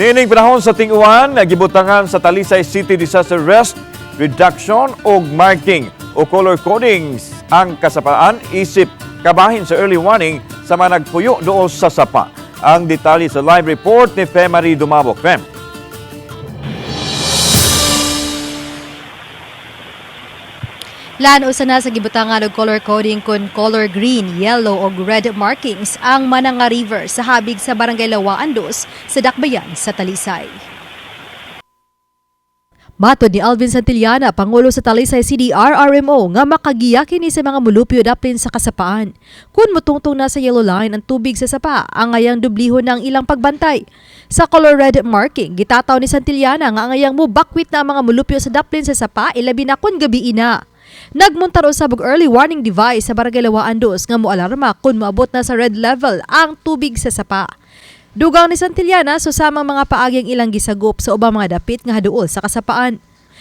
Niining panahon sa ting-uwan, gibutangan sa Talisay City Disaster Risk Reduction og marking o color codings ang kasapaan isip kabahin sa early warning sa mga nagpuyo duol sa sapa. Ang detalye sa live report ni Femary Dumabok. Fem. Lan usa na sa gibutangan og color coding kun color green, yellow og red markings ang Mananga River sa habig sa Barangay Lawaan Dos sa Dakbayan sa Talisay. Matod ni Alvin Santillana, Pangulo sa Talisay CDR-RMO, nga makagiya kini sa mga mulupyo daplin sa kasapaan. Kung mutungtong na sa yellow line ang tubig sa sapa, ang ngayang dublihon ng ilang pagbantay. Sa color red marking, gitataw ni Santillana nga angayang mubakwit na ang mga mulupyo sa daplin sa sapa, ilabi na kun gabi ina. Nagmuntar usab og early warning device sa Barangay Lawaan Dos nga moalarma kung moabot na sa red level ang tubig sa sapa. Dugang ni Santillana susamang mga paagi ang ilang gisagop sa ubang mga dapit nga haduol sa kasapaan.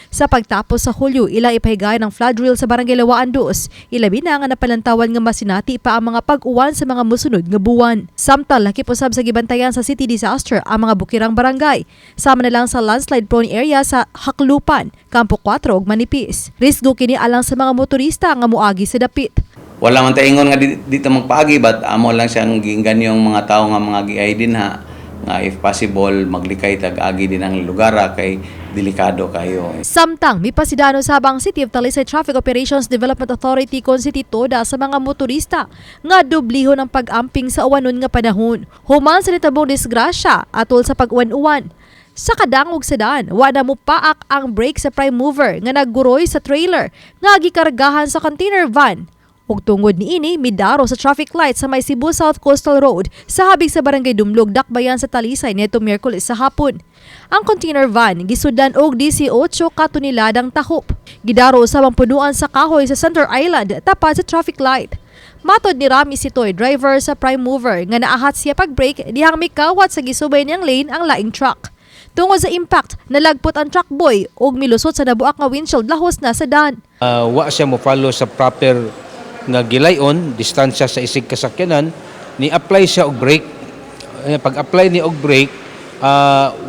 Sa pagtapos sa Hulyo, ilang ipahigayon ang flood drill sa Barangay Lawaan Dos. Ilabi na nga napalantawan nga masinati pa ang mga pag-uwan sa mga musunod nga buwan. Samtang lakip usab sa gibantayan sa city disaster ang mga bukirang barangay. Sama na lang sa landslide prone area sa Haklupan, Campo 4 ug Manipis. Risgo kini alang sa mga motorista nga moagi sa dapit. Wala man taingon nga dito magpaagi, but amo lang siyang giinggan yung mga tao nga mga giay din ha nga if possible maglikay tag agi din ang lugar ah, kay delikado kayo. Samtang, mipasidano sab ang City of Talisay Traffic Operations Development Authority kon City Toda sa mga motorista nga dublihon ang pag-amping sa uwanon nga panahon. Human sa nitabong disgrasya atol sa pag-uwan-uwan. Sa kadangog sa daan, wa na mopaak ang brake sa prime mover nga nagguroy sa trailer nga gikargahan sa container van. Ug tungod niini, midaro sa traffic light sa may Cebu South Coastal Road sa habig sa Barangay Dumlog, Dakbayan sa Talisay neto Miyerkules sa hapon. Ang container van gisudlan og 18 ka toneladang tahop. Gidaro sa punuan sa kahoy sa Center Island tapat sa traffic light. Matod ni Rami Sitoy, driver sa prime mover, nga naahat siya pag-brake dihang mikawat sa gisubay niyang lane ang laing truck. Tungod sa impact, nalagpot ang truck boy ug milusot sa nabuak nga windshield lahos na sa dan. Wa siya mo follow sa proper nga gilayon distansya sa isig kasakyanan, ni apply siya og brake. Pag-apply ni og brake,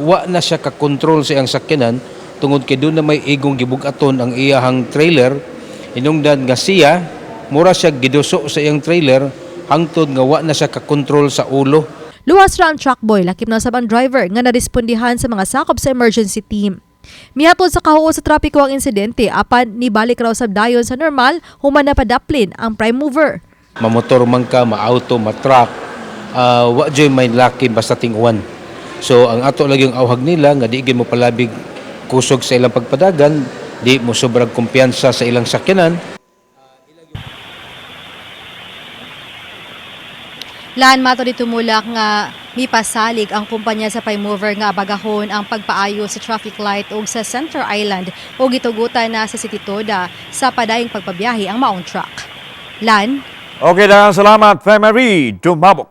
wa na siya ka-control sa iyang sakyanan tungod kay doon na may igong gibug-aton ang iyahang trailer, inungdan nga siya mura siya giduso sa iyang trailer hangtod nga wa na siya ka-control sa ulo. Luwas ra ang truck boy, lakip na sab ang driver nga narespondihan sa mga sakop sa emergency team. Mihatod sa kahuo sa trapiko ang insidente apan nibalik raw sab dayon sa normal human napadaplin ang prime mover. Mamotor man ka, ma-auto, ma-truck, wa joy may laki basta ting-uwan. So ang ato lagi yung awhag nila nga di gyud mo palabig kusog sa ilang pagpadagan, di mo sobrang kumpiyansa sa ilang sakyanan. Lan mato di tumulak nga mipasalig ang kumpanya sa prime mover nga abagahon ang pagpaayo sa traffic light ug sa Center Island ug gitugutan na sa City Toda sa padayong pagpabiyahe ang maong truck. Lan. Okay, daghang salamat, Femary Dumabok.